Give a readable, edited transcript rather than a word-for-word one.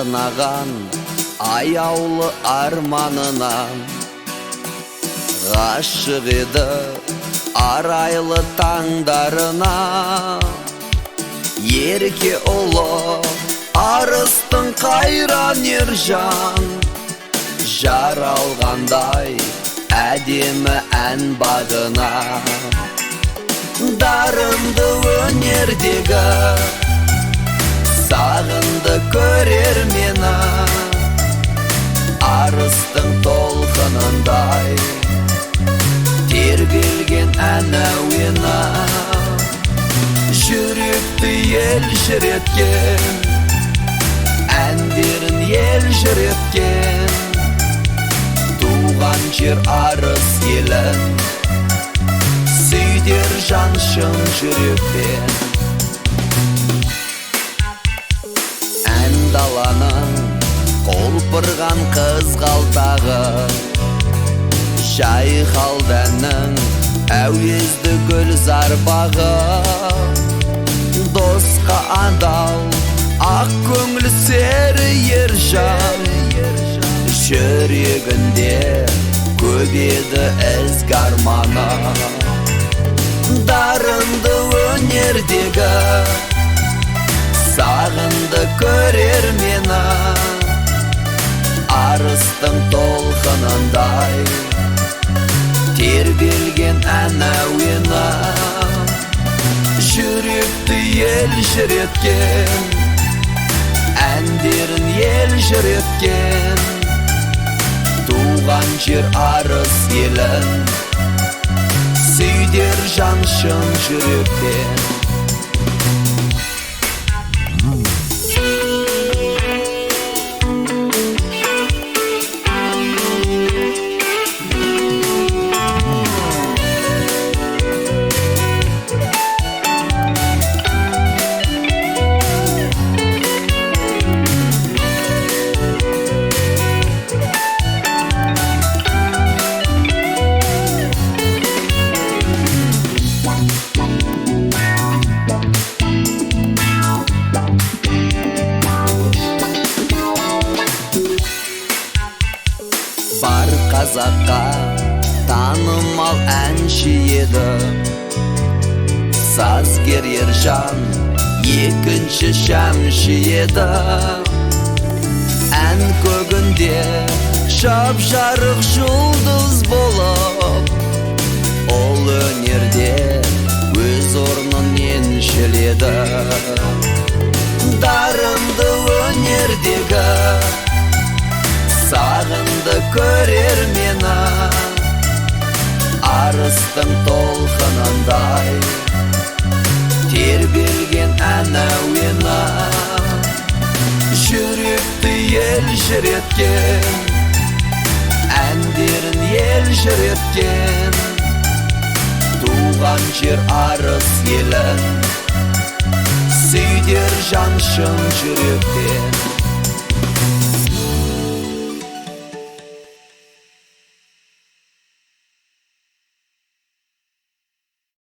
Арнаған аяулы арманына, ғашық еді арайлы таңдарына. Ерке ұлы арыстың қайран Ержан, жаралғандай әдемі ән бағына. Дарынды өнердегі сағынды көрермені, арыстың толқынындай тербелген ән әуені. Жүректі елжіреткен әндерін елжіреткен, туған жер Арыс елін сүйдер жан шын жүрекпен. Ән даланың құлпырған қызғалдағы, жайқалды әннің әуезді гүлзар бағы. Досқа адал ақ көңіл сері Ержан, жүрегінде көп еді ізгі арманы. Дарынды өнердегі сағынды көрермені, арыстың толқынындай тербелген ән әуені. Жүректі елжіреткен әндерін елжіреткен, туған жер Арыс елін сүйдер жан шын жүрекпен. Бар қазаққа танымал әнші еді сазгер Ержан, екінші шәмші еді. Ән көгінде жап-жарық жұлдыз болып, ол өнерде өз орнын еншіледі. Дарынды өнердегі сағынды көрермені, арыстың толқынындай тербелген ән әуені. Жүректі елжіреткен әндерін елжіреткен, туған жер Арыс елін сүйдер жан шын жүрекпен.